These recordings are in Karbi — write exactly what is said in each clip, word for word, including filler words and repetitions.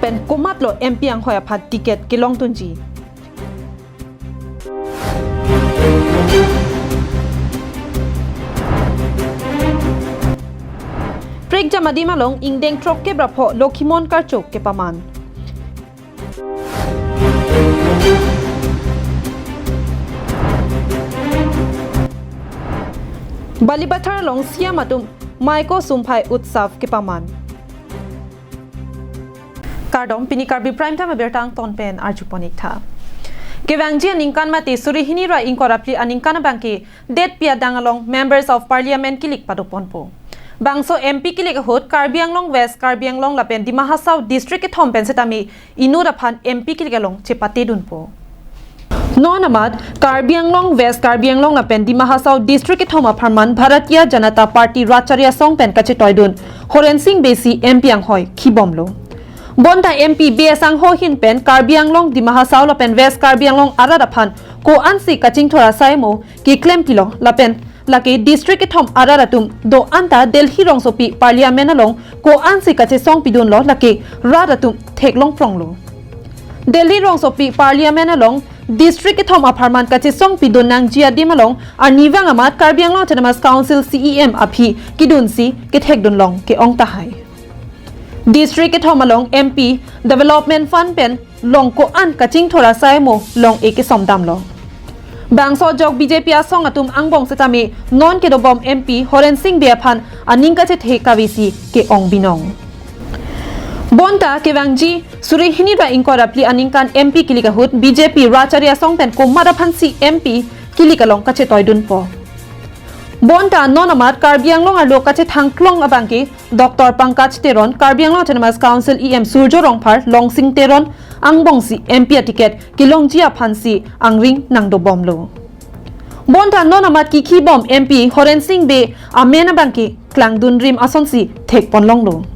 pen komatlo M P anghoi aphan ticket kelongdunji. Prekjam adim along ingdeng throkkep ra pho Lokhimon karcho kepaman. Balipathar along C M atum Maiko Sumphai Utsav kepaman. Kardom, pini Karbi Prime Time abirta angton pen arjupon-ik tha. Kevangji aningkan mate suri hini ra ingkoi ra phli aningkan abangke detpi adang along Members of Parliament kilik padoponpo. Bangso M P kilik ahut Karbi Anglong West, Karbi Anglong lapen Dima Hasao district kethom pen setame inut aphan M P kilik along chepatedunpo. Non amat Karbi Anglong West, Karbi Anglong lapen Dima Hasao district kethom apharman Bharatiya Janata Party Rat Chari Asong pen kachetoidun Horen Sing Bey si M P anghoi khibomlo. Bonta M P Bey asangho ahin pen Karbi Anglong, Dima Hasao lapen West Karbi Anglong arat aphan ko-ansi kachingthur asai mo keklem pilong lapen lake district kethom arat atum do-an ta Delhi rongsopi Parliament along ko-ansi kachesong pidunlo, lake rat atum theklong pronglo. Delhi rongsopi Parliament along district kethom apharman kachesong pidun nangji adim along arnivang amat Karbi Anglong Autonomous Council C E M aphi kedunsi kethekdunlong ke-ong tahai. District kethom along M P development fund pen long ko-an kachingthur asai mo long-e kesomdamlo. Bangso ajok B J P asong atum angbong setame non kedobom M P Horen Sing Bey aphan aning kachethe kavesi ke-ong binong. Bonta kevangji suri hini ra ingkoi ra phli aningkan M P kilik ahut B J P Rat Chari Asong pen komat aphansi M P kilik along kachetoidunpo. Bonta non amat Karbi Anglong arlo kachethangklong abangke Doctor Pankaj Teron, Karbi Anglong Autonomous Council E M Surjo Rongphar, Longsing Teron angbongsi M P aticket kelongji aphansi angring nangdobomlo. Bonta non amat kikhibom M P Horen Sing Bey amen abangke klangdunrim asonsi thekponlonglo.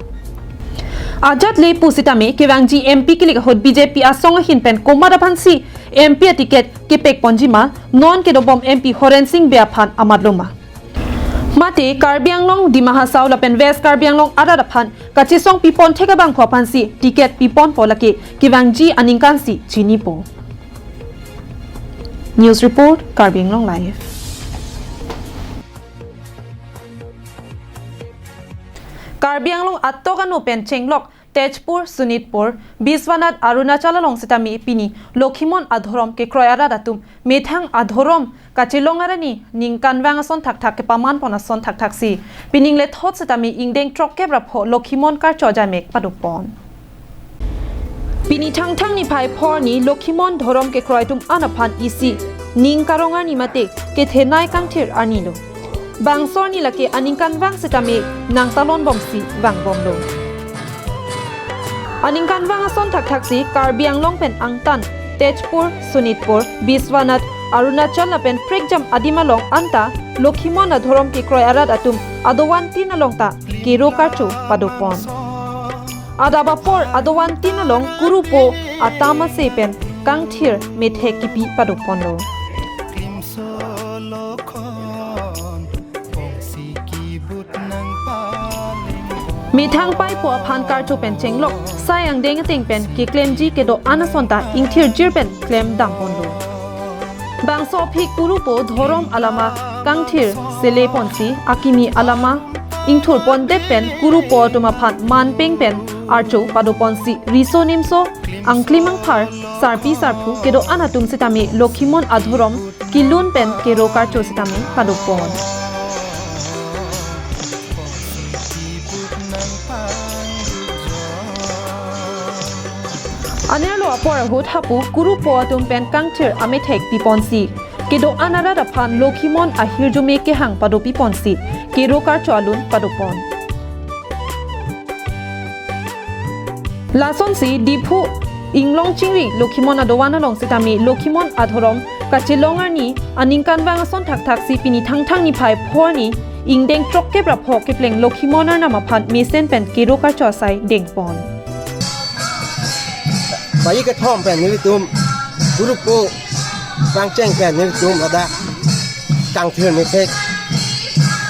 Ajat le pusitame kevangji M P kilik ahut B J P asong ahin pen komat aphansi M P aticket kepekponji ma, non kedobom M P Horen Sing Bey aphan amatlo ma. Mate Karbi Anglong, Dima Hasao lapen West Karbi Anglong arat aphan kachesong pipon thek abangphu aphansi ticket piponpo, lake kevangji aningkansi chinipo. News report, Karbi Anglong Live. Karbi Anglong atok ano pen chenglok Tezpur, Sonitpur, Biswanath, Arunachal along setame pini Lokhimon adhorom kekroi arat atum methang adhorom kachelong arni ningkanvang ason thakthak kepamanpon ason thakthaksi pining lethot setame ingdeng throkkep ra pho Lokhimon karcho ajamek padopon. Pini Thangthang niphai phor arni Lokhimon dhorom kekroi atum an aphan isi ning karong arni mate kethenei kangthir arnilo. Bangso arni lake aningkanvang setame nangtalonbomsi vangbomlo. Aningkanvang ason thakthaksi Karbi Anglong pen angtan Tezpur, Sonitpur, Biswanath, Arunachal lapen prekjam adim along anta Lokhimon adhorom kekroi arat atum adovan tin along ta kero karcho padopon. Adap apor adovan tin along kurupo atam ase pen kangthir methek kipi padoponlo. Methang paipo aphan karcho pen chenglok sai angdeng ateng pen keklemji kedo-an ason ta ingthirjir pen klemdamponlo. Bangso aphi kurupo dhorom alama kangthir seleponsi akimi alama ingthurpondep pen kurupo atum aphan manpeng pen archo padoponsi riso nimso angklim angphar sarpi sarpo kedo-an atum setame Lokhimon adhorom kelun pen kero karcho setame padopon. Anerlo apor ahut hapu kurupo atum pen kangthir amethek piponsi kedo-an arat aphan Lokhimon ahirjume kehang padopiponsi kero karcho alun padopon. Lasonsi Diphu Inglong Chingri Lokhimon adovan along setame Lokhimon adhorom kachelong arni aningkanvang ason thakthaksi pini Thangthang niphai phor arni ingdeng throkkep ra pho kepleng Lokhimon arnam aphan mesen pen kero karcho asai dengpon. Bayi kethom pen nelitum kurupo pangcheng pen nelitum ladak kangthir methek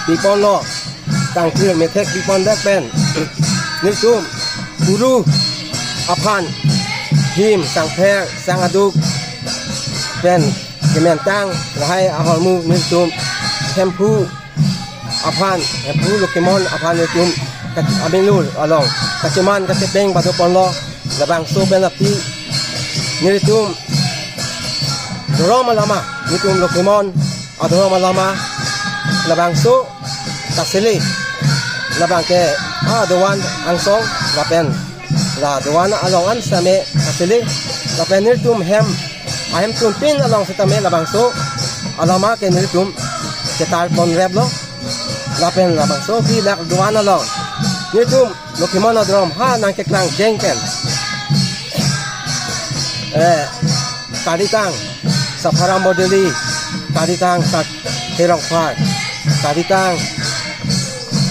piponlo. Kangthir methek pipondep pen nelitum kuru aphan him, sangpher, sang aduk pen kementang lahai ahormu nelitum Hemphu aphan, Hemphu Lokhimon aphan nelitum kat-, amilur along kacheman kachepeng padoponlo. Labangso pen aphi nelitum dhorom alama, nelitum Lokhimon adhorom alama labangso kasele, labang ke adovan angsong lapen la dovan along an same kasele, lapen nelitum hem, ahemtun pin along setame labangso alama ke nelitum chetar ponreplo, lapen labangso aphi dak dovan along nelitum Lokhimon adhorom ha nangkeklang jeng pen, eh, Karitang Sapharam Bordili, Karitang Sak Herongphar, Karitang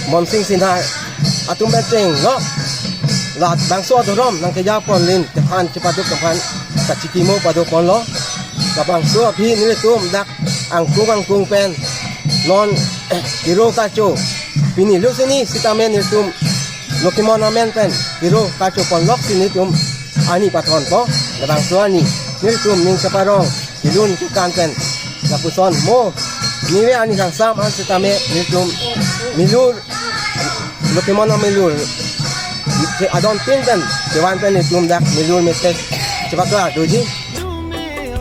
Monsing Sinha atum pen chenglo, labangso adhorom nangkeja ponlin, kethan chepaduk aphan kachikimo padoponlo. Labangso aphi nelitum dak angkung angkung pen non kiro kacho, pini lusini sitame nelitum Lokhimon amen pen kiro kacho ponloksi nelitum arni pathonpo. Labangso arni nelitum ning kaparong, kelun kekan pen lapuson mo nive arni kangsam an sitame nelitum milur, Lokhimon amilur adon pin pen kevan pen nelitum dak milur message chepaklar doji.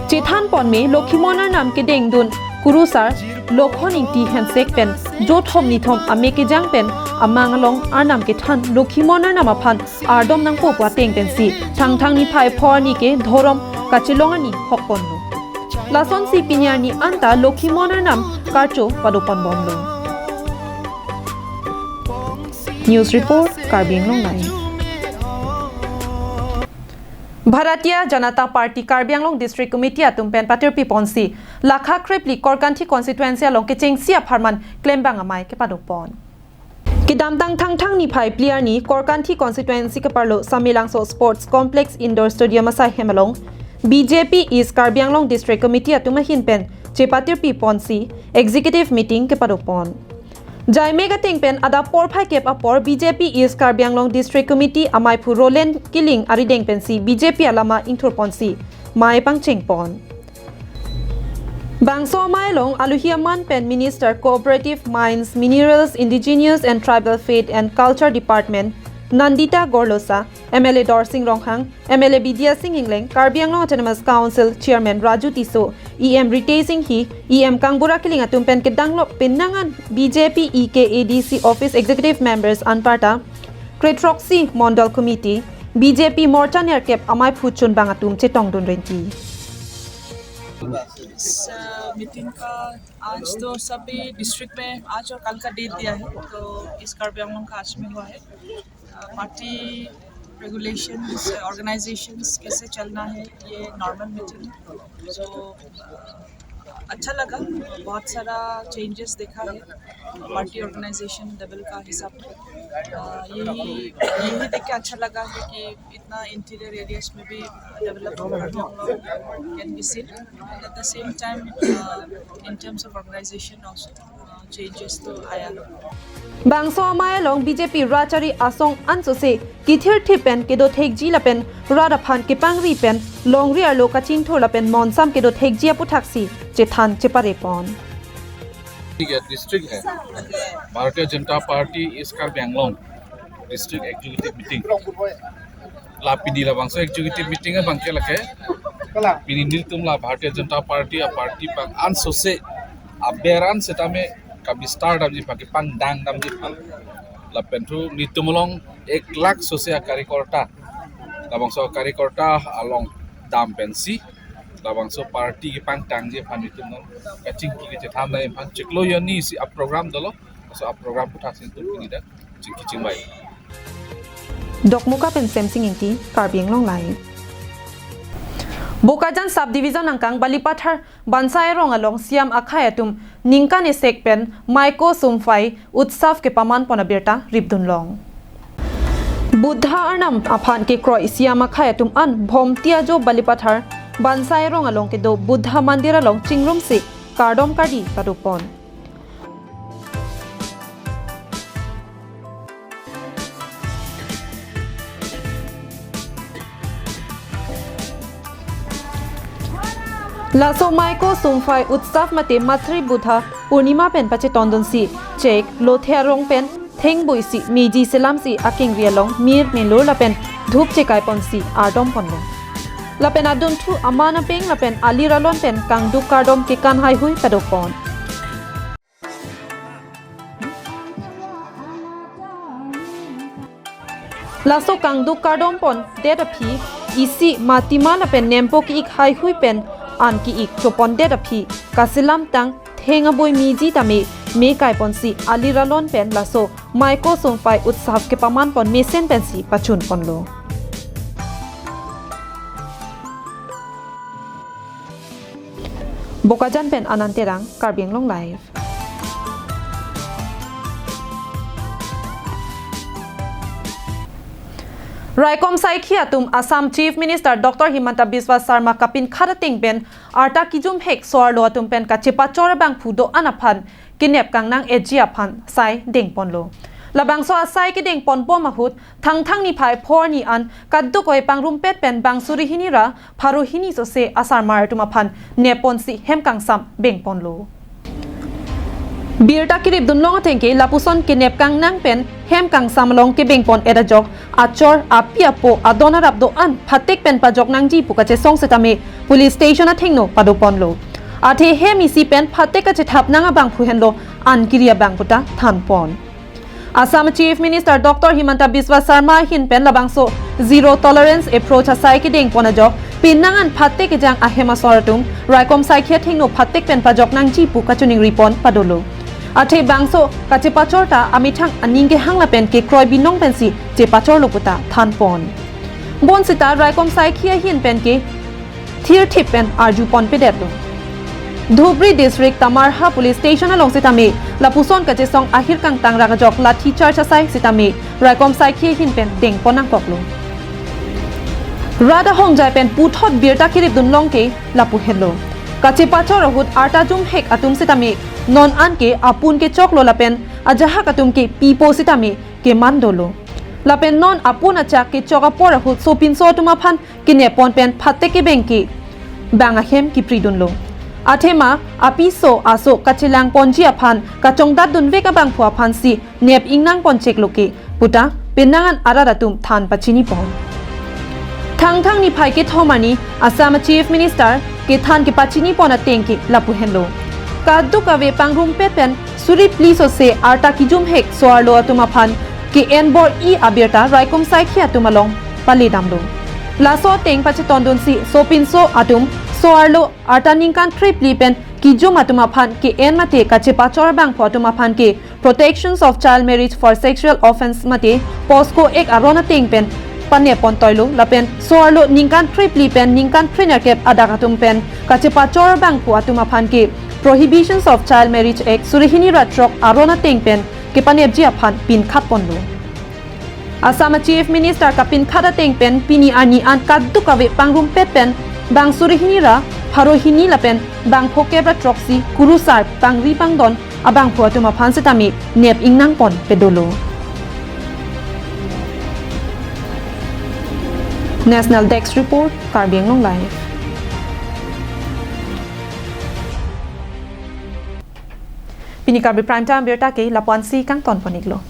Chethan ponme Lokhimon arnam kedengdun kurusar Lokhon Ingti hensek pen jothom nithom ame kejang pen amang along arnam kethan Lokhimon arnam aphan ardom nangpo pu ateng pensi Thangthang niphai pho arni ke dhorom kachelong arni hokponlo. Lasonsi pini arni anta Lokhimon arnam karcho padoponbomlo. News report, Karbi Anglong Live. Bharatiya Janata Party Karbi Anglong District Committee atum pen patirpi ponsi, Lakha Krepli Korkanthi Constituency along kechengsi apharman klembang amei kepadopon. Kedamtang Thangthang niphai phli arni Korkanthi Constituency keparlo Samelangso Sports Complex Indoor Stadium asai hem along B J P East Karbi Anglong District Committee atum ahin pen chepatirpi ponsi executive meeting kepadopon. Jaimek ateng pen adap porphai kep apor B J P East Karbi Anglong District Committee amaiphu Roland Killing arideng pensi B J P alama ingthur ponsi mei pangcheng pon. Bangso amei along aluhi aman pen Minister Cooperative Mines, Minerals, Indigenous and Tribal Faith and Culture Department Nandita Gorlosa, M L A Dorsing Ronghang, M L A Bidya Sing Engleng, Karbi Anglong Autonomous Council Chairman Raju Tisso, E M Ritesh Enghi, E M Kangbura Killing atum pen kedanglok penang an B J P E K A D C Office Executive Members anparta kre-throksi Mondol Committee, B J P Morcha nerkep amaiphu chunbang atum chetongdun rengki. इस, अ, मीटिंग का आज तो सभी डिस्ट्रिक्ट में आज और कल का डेट दिया है, तो इस कार्बी आंगलोंग का आज में हुआ है। अ, पार्टी रेगुलेशंस, ऑर्गेनाइजेशंस कैसे चलना है, ये नॉर्मल मीटिंग है। सो, अ, अच्छा लगा, बहुत सारा चेंजेस देखा है पार्टी ऑर्गेनाइजेशन लेवल का हिसाब से। अ, यही, यही देख के अच्छा लगा है कि इतना इंटीरियर एरियाज में भी development can be seen. And at the same time, uh, in terms of organization also, uh, changes तो आया है। Bangso amei along B J P rat chari asong ansose kithirthip pen kedo thekji lapen rat aphan kepangri pen longri arlo kachingthur lapen monsam kedo thekji aputhaksi chethan cheparepon. ठीक है, डिस्ट्रिक्ट है, भारतीय Janata party east Karbi Anglong district executive meeting. La pini labangso executive meeting abang ke lake, pini nelitum la Bharatiya Janata Party a party pang ansose aber an setame kabistar damji aphan, kepangdang damji aphan, lapen thu nelitum along ek lakh sose a karyakarta, labangso karyakarta along dam pensi labangso party kepangtangji aphan nelitum non kachingki kachethan dam aphan chiklo arni si a program dolo. So a program aputhaksi nelitum pini dak chingki chingvai. Dokmoka pen Semsing Ingti, Karbi Anglong Live. Bokajan Sub Division angkang Balipathar Bansai Rong along Siam akhei atum ningkan esek pen Maiko Sumphai Utsav kepaman pon abirta ripdun long. Buddha arnam aphan kekroi Siam akhei atum an Bhomti ajo Balipathar Bansai Rong along kedo Buddha mandir along chingrumsi kardom kardi padopon. Laso Maiko Sumphai Utsav mate Matri Buddha Purnima pen pachetondunsi chek lothe arong pen thengboi si meji selamsi akengri along mir melur lapen dhup chekai ponsi ardom ponlo. Lapen adunthu aman apeng lapen alir alon pen kangduk kardom kekan haihui padopon. Laso kangduk kardom pondet aphi isi matima lapen nempo ki-ik haihui pen an ki-ik chopondet aphi kaselamtang theng aboi meji tame me kai ponsi alir alon pen laso Maiko Sumphai Utsav kepaman pon mesen pensi pachun ponlo. Bokajan pen Anand Terang, Karbi Anglong Live. Raikom saikhi atum Assam Chief Minister Doctor Himanta Biswa Sarma kapinkhat ateng pen arta kijumhek so-arlo atum pen kachepachor abangphu do-an aphan kenep kangnang-etji aphan sai dengponlo. Labangso asai kedengponbom ahut Thangthang niphai phor ni an kadokave pangrumpet pen bang suri hini ra pharo hini sose asarmar atum aphan nepponsi hem kangsam bengponlo. Birta kirip dunlong ateng ke lapuson kenep kangnang pen hem kangsam along kebengpon-et ajok achor api apo adon arap do-an phatek pen pajok nangji pu kachesong setame police station athengno padoponlo. Athe hem isi pen phatek kachethap nang abangphu henlo an kiri abang puta thanpon. Assam Chief Minister Doctor Himanta Biswa Sarma ahin pen labangso zero tolerance approach asai kedengpon ajok penang an phatek kejang ahem asor atum raikom saikhi athengno phatek pen pajok nangji pu kachiningripon padolo. Athe bangso kachepachor ta amethang aning kehang lapen kekroi binong pensi chepachorlo puta thanpon. Bonsita raikom saikhi ahin pen ke thirthip pen arjupon pedetlo. Dhubri District Tamarha Police Station along setame lapuson kachesong ahir kangtang rang ajok lathi charge asai setame raikom saikhi ahin pen dengpon nangkoklo. Rat ahongjai pen puthot birta kirip dunlong ke lapu henlo. Kachepachor ahut arta jumhek atum setame non an ke apun kechoklo lapen ajahak atum ke pipo setame keman dolo. Lapen non apun achak kechok apor ahut sopinso atum aphan kenepon pen phatek kebeng ke bang ahem kipridunlo. Athema apiso aso kachelangponji aphan kachongdat dunvek abangphu aphansi nep ingnangpon cheklo ke puta penang an arat atum than pachinipon. Thangthang niphai kethom arni Assam Chief Minister kethan kepachinipon ateng ke lapu henlo. Kadokave pangrumpet pen suri phli sose arta kijumhek so-arlo atum aphan ke-en bor-i abirta raikom saikhi atum along paledamlo. Laso ateng pachetondunsi sopinso atum so-arlo arta ningkan thri phli pen kijum atum aphan ke-en mate kachepachor abangphu atum aphan ke Protections of Child Marriage for Sexual Offence mate POCSO Act aron ateng pen panepon toilo lapen so-arlo ningkan thri phli pen ningkan thri nerkep adak atum pen kachepachor abangphu atum aphan ke Prohibitions of Child Marriage Act suri hini ra throk aron ateng pen kepanepji aphan pinkhatponlo. Assam Chief Minister kapinkhat ateng pen pini arni an kadokave pangrumpet pen bang suri hini ra pharo hini lapen bang phokep ra throksi kurusar pangri pangdon abangphu atum aphan setame nep ingnangpon pedolo. National Desk Report, Karbi Anglong Live. Pini Karbi Prime Time birta ke lapu-ansi kangtonpon-iklo.